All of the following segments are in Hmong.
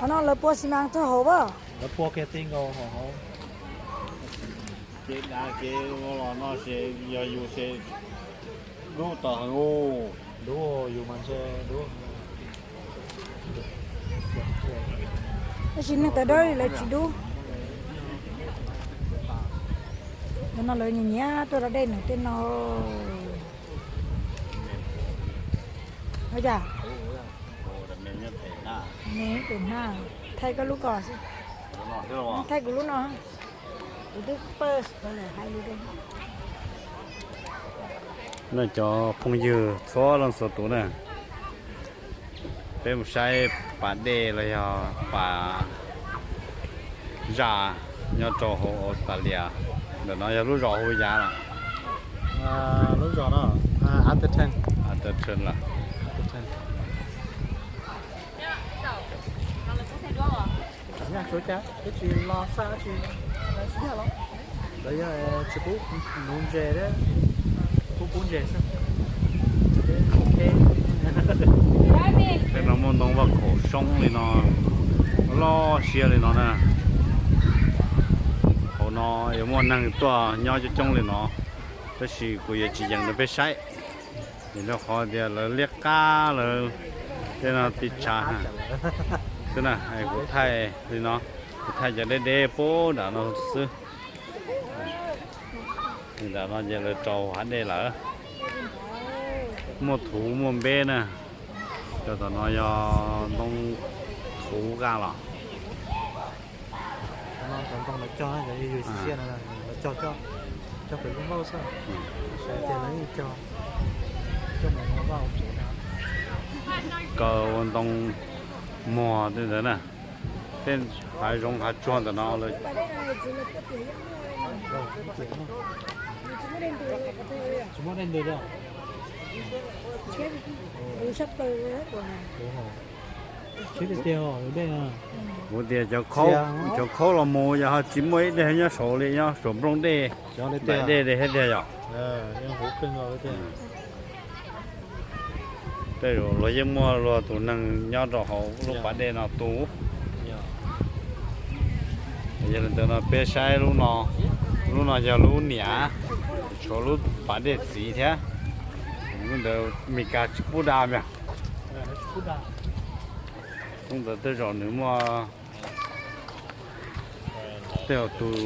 No lawv pua xi mas txog hauv as. Lawv pua kiag ti nkaus hauv. Ces dav kev los no ces yog yus ces dub tau heev. Dub, yus mas ntshe dub. Tab sis neeg tawv dawb li lawv tsis dub. Nim no lawv nyiam nyiam tuaj da dej ntawm tej no. Ua cas? Me pem na, thaij koj lub ko xwb. Thaij kuv lub no. Kuv twb pawj hais li. Nej cov phooj ywg txhua leej txhua tus na, peb mus saib pas dej los yog pas zaj nyob rau hauv Australia. Ntawm no yog lub zos hu yav lawm. Lub zos no, Atherton. Atherton lawm. Nyaj tsuav cas twb tsis los xaj tsis, lawv yog tsis pub nuv ntses thiab, pub pub ntses xwb. Tej no muaj ntoo vaj khaum soob li no, loj siab li no na. Hauv no yuav muaj neeg tuaj nyob coob coob li no, tab sis kuv yuav tsis yees rau peb saib, vim rau qhov tias lawv liab qab lawv tej no ti tshav xwb na. Kuv thaij li no, kuv thaij cov deb deb puag nram no xwb. Nram no ces lawv rau hav dej lawm. Muaj thuv muaj npeb na. Cov tom no yog ntoo thuv qa los. Cov ntoo lawv cog, cov yus siab no lawv cog, cog pem lub npauj xwb. Sawv tias lawv yeej cog, cog mus ua vaj ua tsev no. Kaw ua ntoo muag tej ntawd na. Tej hav zoov hav tsuag ntawm no lawm. Tsis muaj dej ntws li. Kuv tias cov khaub los mus yog ho tsis muaj ib daig nyob saud li, nyob saum nplooj dej, nplaim dej li thiab tiag yom. Tej zaum luag yeej muaj luag tus neeg nyob rau hauv lub pas dej no tu. Yog li ntawd no peb saib lub no, lub no yog lub niam, tshuav lub pas dej txiv thiab. Lub ntawd Meskas tsis pub da mas. Lub ntawd tej zaum nws muaj, tej zaum tus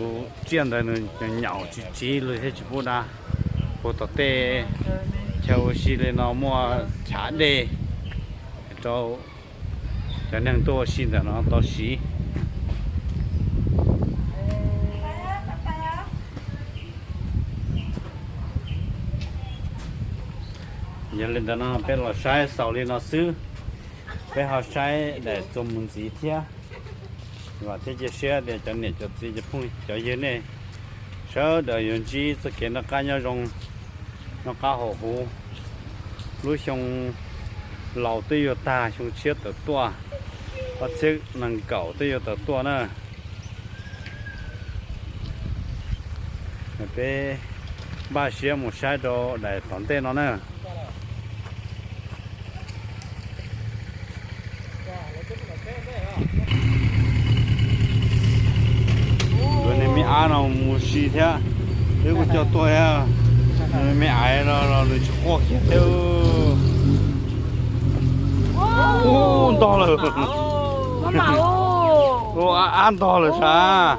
tsiaj ntawd nws nyaum tsis tsiv li thiab tsis pub da. Puag tom tej chaw ua si li no muaj chav dej rau cov neeg tuaj ua si ntawm no tau siv. Yog li ntawd no peb los saib xaus li no xwb, peb ho saib daim txuas mus ntxiv thiab. Vam thiab cia siab tias cov niam cov txiv cov phooj cov ywg nej sawv daws yuav ntsib txoj kev noj qab nyob zoo, noj qab haus huv. Lub xyoo laus twb yuav tag, xyoo tshiab tawm tuaj, ob txhiab nees nkaum twb yuav tawm tuaj na. Peb npaj siab mus saib rau daim tom ntej no na. Nkawd niag me ab no mus si thiab, twb kuj coj tuaj thiab. Me ab no los nws tsis quaj kiag thiab. Ub, ntog lawm. Ub, ab ntog lawm sav.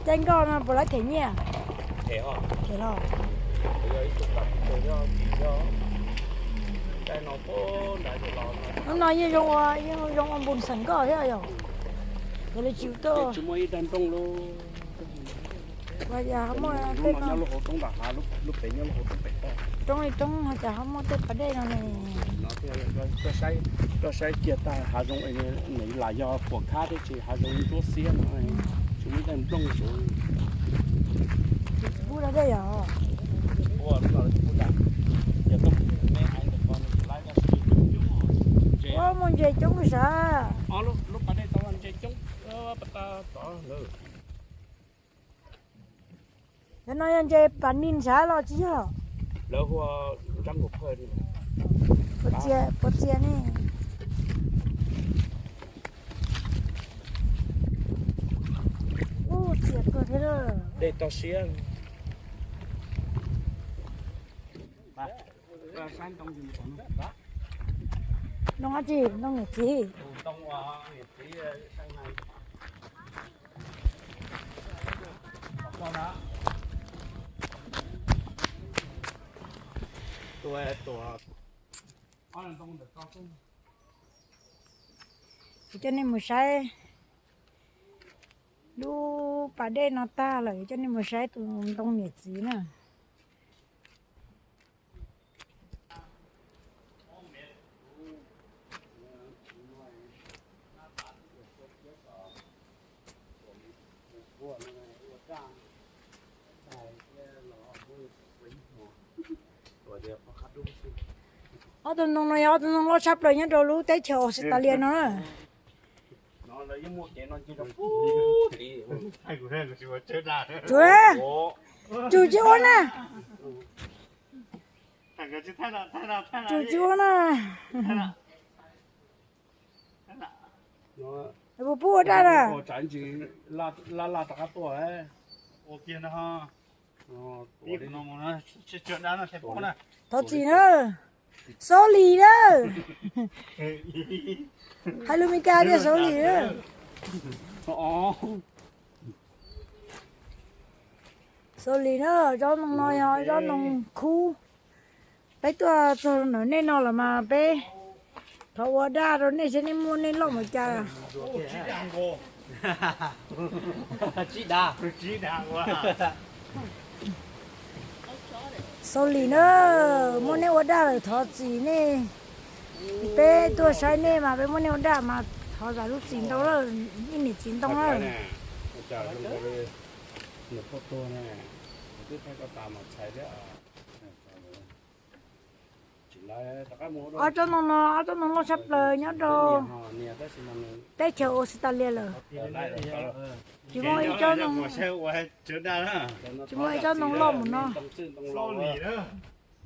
Caij nkoj no puas lawv them nyiaj? Them los. Hnub no yeej zoo ua, yeej zoo ua npun xeem nkoj thiab yog. Yog li tsis tuaj, tsis muaj ib daig nplooj li. Ua cas ho muaj tej no nyob lub hauv roob nram hav, lub pem nyob lub hauv roob pem toj. Roob li roob ho cas ho muaj tej pas dej no ne? Tuaj saib, tuaj saib kiag tag hav zoov, nws lam yog puas khab thiab ces hav zoov ntsuab xiab no, tsis muaj tej nplooj sav. Pub dej yom? Ua muaj ntses coob sav. Cov no yog ntses pas nis sav los tsis yog? Puas txias ne? Ub, txias kawg thiab. Dej toj siab. Ntoo dab tsi? Ntoo niam txiv. Kuv coj nej mus saib lub pas dej no tag lawm, kuv coj nej mus saib tus ntoo niam txiv na. Ob tug ntoo no yog ob tug ntoo loj tshaj plaws nyob rau lub teb chaws Australia no na. Tsum, tsum tsis ua na. Tsum tsis ua na. Puas pub ua daj na? Thov txim na. Sorry na. Hais lus Meskas tias sorry na. Sorry na, tsob ntoo no yog tsob ntoo khub. Peb tuaj txog ntawm nej no lawm mas peb thov ua daj rau nej seb nej muaj nej loj mus cas. Sorry na, muab nej ua daj lawm thov txim nej. Peb tuaj saib nej mas peb muab nej ua daj mas thov zam lub txim ntau, ib niam txiv ntoo na. Ob tsob ntoo no, ob tsob ntoo loj tshaj plaws nyob rau teb chaws Australia lawm. Tsis muaj ib tsob ntoo, tsis muaj ib tsob ntoo loj mus no.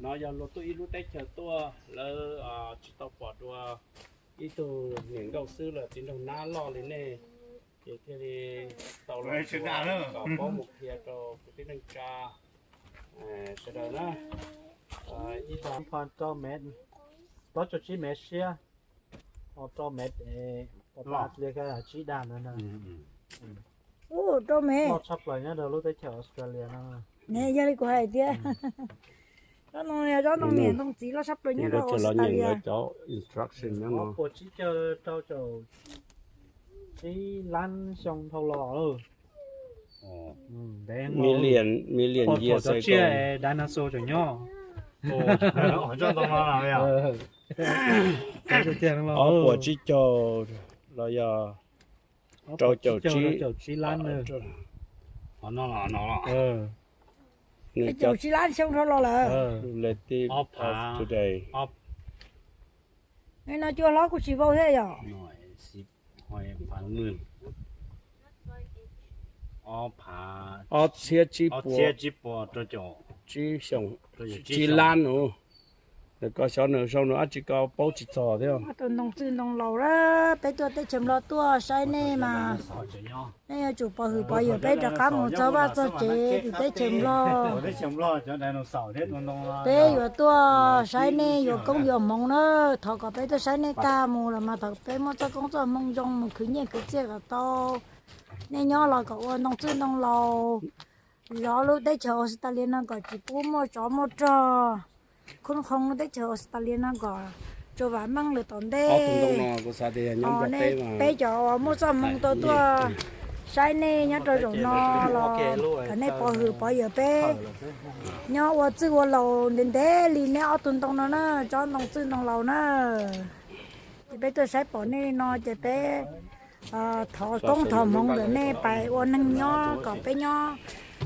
No yog luag tuaj ib lub teb chaws tuaj, lawv tsis tau pom dua ib tug niam nkauj xwb los txiv nraug nab loj li nej, ces thiaj li tau los kom paub mus qhia rau kwv tij neej tsa sawv daws na. Ib tog rau mev, plaub caug tsib mev siab, rau mev, rau mev. Ub, rau mev. Loj tshaj plaws nyob rau lub teb chaws Australia no. Ne, yog li kuv hais tias tsob ntoo, tsob ntoo niam ntoo txiv loj tshaj plaws nyob rau Australia. Ob puas tsib caug rau caum tsib lab xyoo dhau los. Million, million years ago. Dinosaur tseem nyob. Ob puas tsib caug los yog rau caum tsib lab. Nws caum tsib lab xyoo dhau los lawm. Relative of today. No cua hlob kuj tsis vau thiab yom. Ob txhiab tsib puas, tsib xyoo, tsib lab no. Nws ko xyov nws zoo nws dab tsi ko paub tsis txog thiab. Tus ntoo txwj ntoo laus, peb tuaj teb chaws Nplog tuaj saib nej mas nej yuav tsum pov hwm pov yawm peb rov qab mus txog vaj txog tsev tim teb chaws Nplog. Peb yuav tuaj saib nej yuav koob yuav hmoov na, thov kom peb tuaj saib nej tag mus los mas thov peb muaj txoj koob txoj hmoov zoo mus khwv nyiaj khwv txiaj kom tau. Nej nyob los kom ua ntoo txwj ntoo laus, zov lub teb chaws Australia no kom tsis pub muaj tsov muaj rog, khoob qhoo lub teb chaws Australia no kom tsuas vam meej lawm tom ntej. Peb cov uas muaj txoj hmoov tau tuaj Saib nej nyob rau zaum no los kom nej pov hwm pov yawm peb nyob ua txwj ua laus ntev ntev li nej ob tug ntoo no na, tsob ntoo txwj ntoo laus na. Ces peb tuaj saib pom nej li no ces peb thov koob thov hmoov ntawm nej pais ua neeg nyob kom peb nyob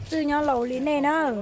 txwj nyob laus li nej nawb.